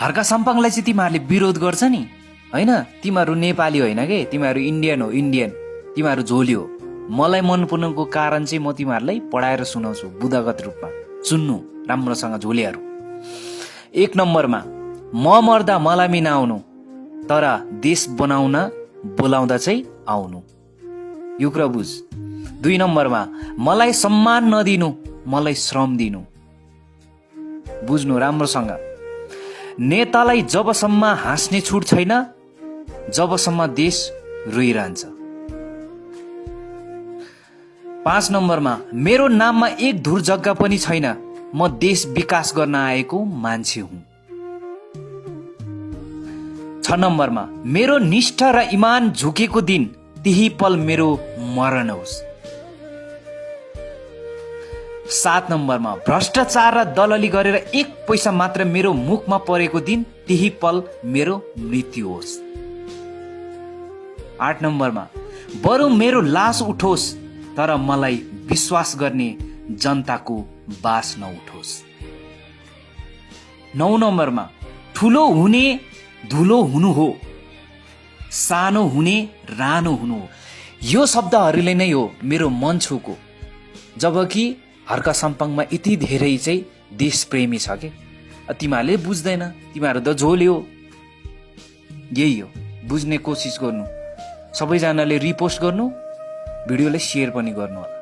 हर्का साम्पाङलाई चाहिँ तिमीहरूले विरोध गर्छ नि होइन, तिमीहरू नेपाली होइन के, तिमीहरू इन्डियन हो, इन्डियन, तिमीहरू झोली हो। मलाई मन पर्नुको कारण चाहिँ म तिमीहरूलाई पढाएर सुनाउँछु बुदागत रूपमा, सुन्नु राम्रोसँग झोलीहरू। 1 नम्बरमा म मर्दा मलामी नआउनु, तर देश बनाउन बोलाउँदा चाहिँ आउनु, यो कुरा बुझ। 2 नम्बरमा मलाई सम्मान नदिनु, मलाई श्रम दिनु, बुझ्नु राम्रोसँग। नेतालाई जबसम्म हाँस्ने छुट छैन, जबसम्म देश रोइरहन्छ। 5 नम्बरमा मेरो नाममा एक धुर जग्गा पनि छैन, म देश विकास गर्न आएको मान्छे हुँ। 6 नम्बरमा मेरो निष्ठा र इमान झुकेको दिन त्यही पल मेरो मरण होस्। 7 नम्बरमा भ्रष्टाचार र दलाली गरेर 1 पैसा मात्र मेरो मुखमा परेको दिन त्यही पल मेरो मृत्यु होस्। 8 नम्बरमा बरु मेरो लास उठोस्, तर मलाई विश्वास गर्ने जनताको बास नउठोस्। 9 नम्बरमा ठुलो हुने धुलो हुनु हो, सानो हुने रानो हुनु हो। यो शब्दहरूले नै हो मेरो मन छुको, जबकि हर्का साम्पाङमा यति धेरै चाहिँ देशप्रेमी छ के। तिमीहरूले बुझ्दैन, तिमीहरू त झोली हो। यही हो, बुझ्ने कोसिस गर्नु, सबैजनाले रिपोस्ट गर्नु, भिडियोलाई सेयर पनि गर्नु होला।